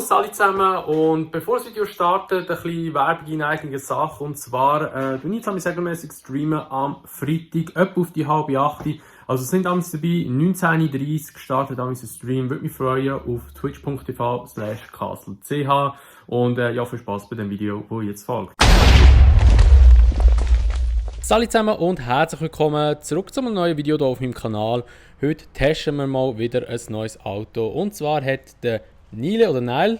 Servus alle zusammen, und bevor das Video startet, ein bisschen Werbung in eigener Sache. Und zwar, du jetzt regelmäßig streamen am Freitag, etwa auf die 7:30. Also sind damals dabei, 19:30 gestartet am Stream. Würde mich freuen auf twitch.tv/castle.ch. Und ja, viel Spaß bei dem Video, das jetzt folgt. Hallo zusammen und herzlich willkommen zurück zu einem neuen Video hier auf meinem Kanal. Heute testen wir mal wieder ein neues Auto. Und zwar hat der Nile oder Nile,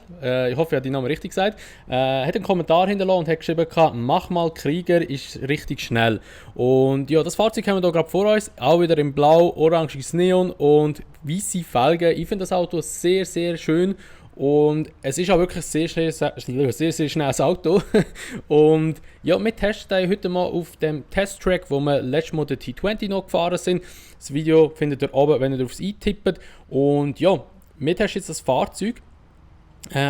ich hoffe, ich habe den Namen richtig gesagt, hat einen Kommentar hinterlassen und hat geschrieben, mach mal Krieger, ist richtig schnell. Und ja, das Fahrzeug haben wir hier gerade vor uns, auch wieder in blau, oranges Neon und weiße Felgen. Ich finde das Auto sehr, sehr schön. Und es ist auch wirklich sehr schnelles Auto. Und ja, wir testen heute mal auf dem Testtrack, wo wir letztes Mal den T20 noch gefahren sind. Das Video findet ihr oben, wenn ihr darauf eintippt. Und ja, wir testen jetzt das Fahrzeug.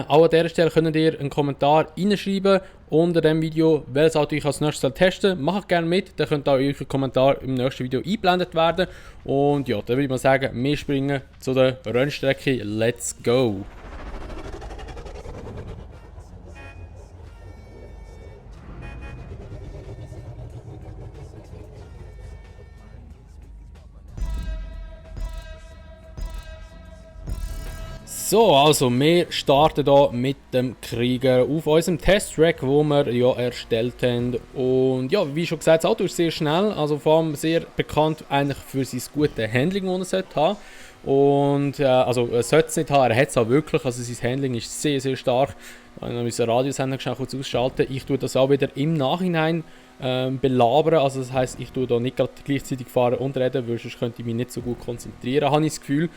Auch an dieser Stelle könnt ihr einen Kommentar reinschreiben unter dem Video, welches Auto ich als nächstes testen. Macht gerne mit, dann könnt auch euer Kommentar im nächsten Video eingeblendet werden. Und ja, dann würde ich mal sagen, wir springen zu der Rennstrecke. Let's go! So, also wir starten hier mit dem Krieger auf unserem Testtrack, wo wir ja erstellt haben. Und ja, wie schon gesagt, das Auto ist sehr schnell, also vor allem sehr bekannt eigentlich für sein gute Handling, das er haben sollte. Und also er sollte es nicht haben, er hat es auch wirklich, also sein Handling ist sehr, sehr stark. Ich muss den Radiosender schnell kurz ausschalten. Ich tue das auch wieder im Nachhinein belabern, also das heisst, ich tue da nicht gleichzeitig fahren und reden, weil sonst könnte ich mich nicht so gut konzentrieren, habe ich das Gefühl.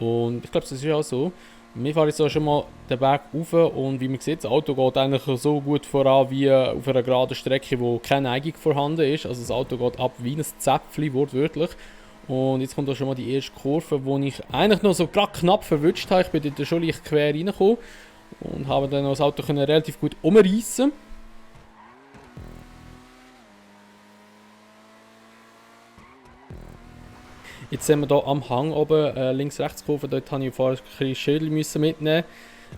Und ich glaube, das ist auch so. Wir fahren jetzt auch schon mal den Berg rauf und wie man sieht, das Auto geht eigentlich so gut voran wie auf einer geraden Strecke, wo keine Neigung vorhanden ist. Also das Auto geht ab wie ein Zäpfchen, wortwörtlich. Und jetzt kommt auch schon mal die erste Kurve, wo ich eigentlich noch so gerade knapp verwünscht habe. Ich bin dort schon leicht quer reingekommen und habe dann das Auto relativ gut umreißen. Jetzt sind wir hier am Hang oben, links-rechts-Kurve, dort musste ich vorher ein Schilder mitnehmen.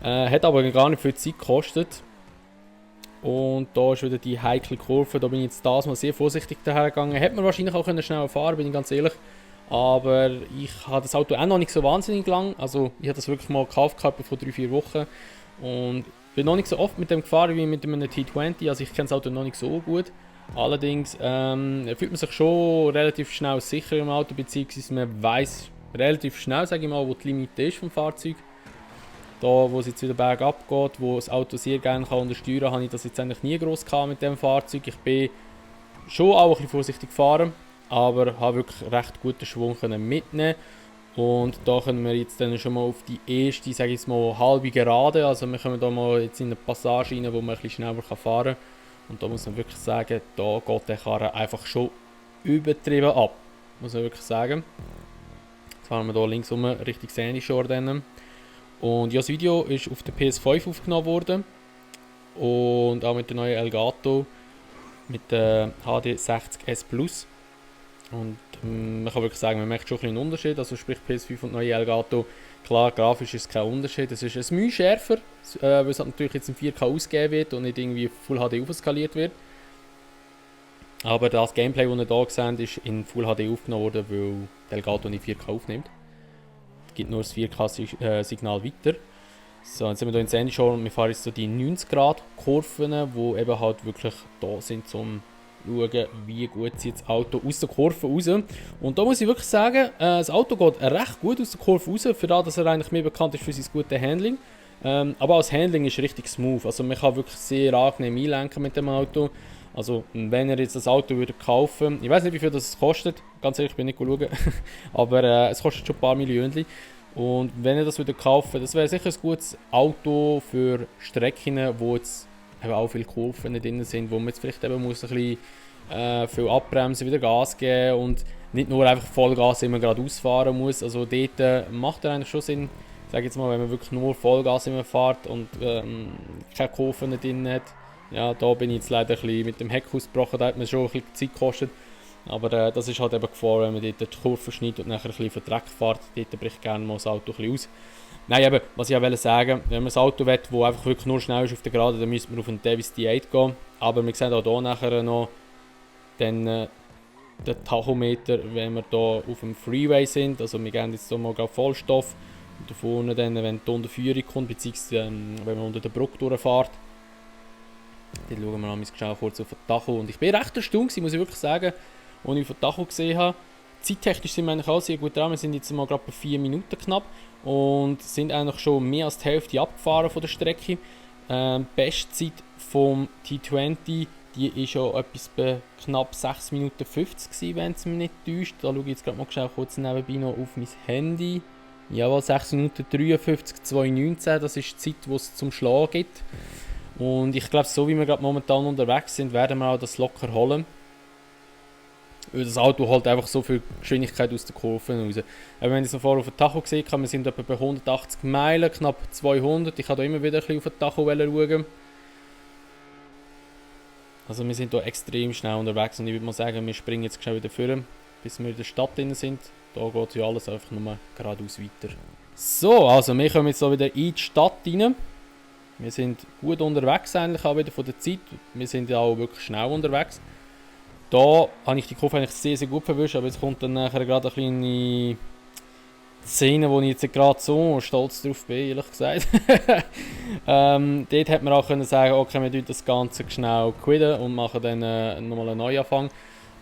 Hat aber gar nicht viel Zeit gekostet. Und da ist wieder die heikle Kurve, da bin ich jetzt das mal sehr vorsichtig dahergegangen. Hätte man wahrscheinlich auch schneller fahren, bin ich ganz ehrlich. Aber ich habe das Auto auch noch nicht so wahnsinnig lang. Also ich habe das wirklich mal gekauft vor 3-4 Wochen. Und bin noch nicht so oft mit dem gefahren wie mit einem T20, also ich kenne das Auto noch nicht so gut. Allerdings fühlt man sich schon relativ schnell sicher im Auto, beziehungsweise man weiss relativ schnell, sage ich mal, wo die Limite ist vom Fahrzeug. Da, wo es jetzt wieder bergab geht, wo das Auto sehr gerne untersteuern kann, habe ich das jetzt eigentlich nie groß gehabt mit dem Fahrzeug. Ich bin schon auch ein bisschen vorsichtig gefahren, aber habe wirklich recht guten Schwung mitnehmen. Und da können wir jetzt dann schon mal auf die erste, sage ich jetzt mal, halbe Gerade, also wir kommen da mal jetzt in eine Passage rein, wo man ein bisschen schneller fahren kann. Und da muss man wirklich sagen, da geht der Karren einfach schon übertrieben ab. Muss man wirklich sagen. Jetzt fahren wir hier links rum Richtung Sänischorden. Und ja, das Video ist auf der PS5 aufgenommen worden. Und auch mit der neuen Elgato. Mit der HD 60S Plus. Und man kann wirklich sagen, man merkt schon einen Unterschied. Also sprich PS5 und neue Elgato. Klar, grafisch ist es kein Unterschied. Es ist ein Mühe schärfer, weil es natürlich jetzt in 4K ausgegeben wird und nicht irgendwie Full HD aufskaliert wird. Aber das Gameplay, das ihr hier seht, ist in Full HD aufgenommen worden, weil der Elgato nicht 4K aufnimmt. Es gibt nur das 4K-Signal weiter. So, jetzt sind wir hier in Sandy schon und wir fahren jetzt so die 90 Grad Kurven, die eben halt wirklich da sind, um schauen, wie gut sieht das Auto aus der Kurve raus. Und da muss ich wirklich sagen, das Auto geht recht gut aus der Kurve raus, für das, dass er eigentlich mehr bekannt ist für sein gutes Handling. Aber auch das Handling ist richtig smooth, also man kann wirklich sehr angenehm einlenken mit dem Auto. Also wenn ihr jetzt das Auto würde kaufen, ich weiß nicht, wie viel das kostet, ganz ehrlich, ich bin nicht schauen, aber es kostet schon ein paar Millionen. Und wenn ihr das würde kaufen, das wäre sicher ein gutes Auto für Strecken, wo jetzt auch viele Kurven drin sind, wo man jetzt vielleicht eben muss ein bisschen viel abbremsen, wieder Gas geben und nicht nur einfach Vollgas immer gerade ausfahren muss. Also dort macht er eigentlich schon Sinn, sage jetzt mal, wenn man wirklich nur Vollgas immer fährt und keine Kurven drin hat. Ja, da bin ich jetzt leider ein bisschen mit dem Heck ausgebrochen, da hat mir schon ein bisschen Zeit gekostet. Aber das ist halt eben Gefahr, wenn man dort die Kurve schneidet und nachher ein bisschen für Dreck fährt. Dort bricht gerne mal das Auto ein bisschen aus. Nein, eben, was ich auch wollte sagen, wenn man ein Auto will, das einfach wirklich nur schnell ist auf der Gerade, dann müsste man auf einen Davis D8 gehen. Aber wir sehen auch hier nachher noch den Tachometer, wenn wir hier auf dem Freeway sind. Also wir gehen jetzt hier mal Vollstoff. Und da vorne dann, wenn die Unterführung kommt, beziehungsweise wenn man unter der Brücke durchfährt. Dann schauen wir noch schnell kurz auf den Tacho. Und ich bin recht erstaunt, muss ich wirklich sagen, als ich auf den Tacho gesehen habe. Zeittechnisch sind wir eigentlich auch sehr gut dran. Wir sind jetzt mal gerade bei 4 Minuten knapp und sind eigentlich schon mehr als die Hälfte abgefahren von der Strecke. Bestzeit vom T20, die war schon etwas bei knapp 6 Minuten 50 gewesen, wenn es mich nicht täuscht. Da schaue ich jetzt gerade mal schnell kurz nebenbei noch auf mein Handy. Jawohl, 6 Minuten 53, 2,19, das ist die Zeit, die es zum Schlagen gibt. Und ich glaube, so wie wir gerade momentan unterwegs sind, werden wir auch das locker holen. Weil das Auto holt einfach so viel Geschwindigkeit aus der Kurve raus. Aber wenn ich es noch vorher auf den Tacho gesehen habe, wir sind etwa bei 180 Meilen, knapp 200. Ich kann da immer wieder ein bisschen auf den Tacho schauen. Also wir sind hier extrem schnell unterwegs und ich würde mal sagen, wir springen jetzt schnell wieder vor, bis wir in der Stadt drin sind. Da geht ja alles einfach nur geradeaus weiter. So, also wir kommen jetzt so wieder in die Stadt rein. Wir sind gut unterwegs eigentlich auch wieder von der Zeit. Wir sind ja auch wirklich schnell unterwegs. Da habe ich die Kurve eigentlich sehr, sehr gut verwischt, aber jetzt kommt dann nachher gerade eine kleine Szene, wo ich jetzt gerade so stolz drauf bin, ehrlich gesagt. Dort hätte man auch können sagen, okay, wir tun das Ganze schnell quitten und machen dann nochmal einen Neuanfang.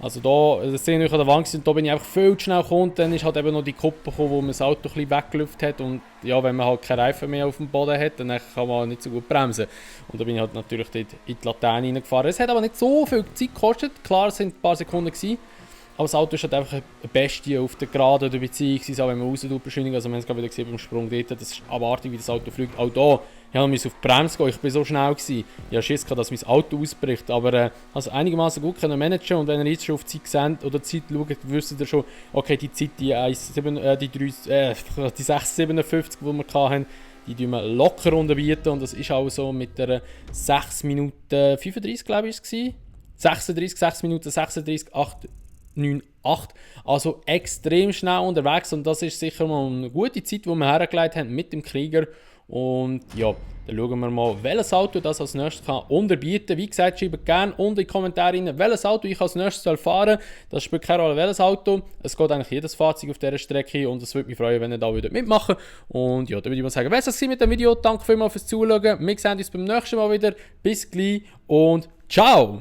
Also da, das sehe ich an der Wand und da bin ich einfach viel zu schnell gekommen. Dann ist halt eben noch die Kuppe gekommen, wo man das Auto ein bisschen weggelüftet hat. Und ja, wenn man halt keine Reifen mehr auf dem Boden hat, dann kann man nicht so gut bremsen. Und da bin ich halt natürlich dort in die Laterne reingefahren. Es hat aber nicht so viel Zeit gekostet. Klar, es sind ein paar Sekunden gewesen. Aber das Auto ist halt einfach eine Bestie auf der Geraden oder beziehungsweise auch wenn man raus tut, beschleunigen. Also wir haben es gerade wieder gesehen beim Sprung dort. Das ist abartig, wie das Auto fliegt. Auch da, ich musste auf die Bremse gehen. Ich war so schnell gewesen. Ich hatte Schiss, dass mein Auto ausbricht. Aber also einigermaßen gut können managen. Und wenn ihr jetzt schon auf die Zeit seht oder die Zeit schaut, wisst ihr schon, okay, die Zeit, die 6,57, die wir hatten, die tun wir locker unterbieten. Und das ist auch so mit der 6 Minuten 35, glaube ich, war es. 36, 6 Minuten 36, 8, 9, 8. Also extrem schnell unterwegs und das ist sicher mal eine gute Zeit, die wir hergelegt haben mit dem Krieger. Und ja, dann schauen wir mal, welches Auto das als nächstes kann unterbieten. Wie gesagt, schreibt gerne unten in die Kommentare rein, welches Auto ich als nächstes fahren soll. Das spielt keine Rolle, welches Auto. Es geht eigentlich jedes Fahrzeug auf dieser Strecke und es würde mich freuen, wenn ihr da wieder mitmachen. Und ja, dann würde ich mal sagen, was war es mit dem Video. Danke vielmals fürs Zuschauen. Wir sehen uns beim nächsten Mal wieder. Bis gleich und ciao!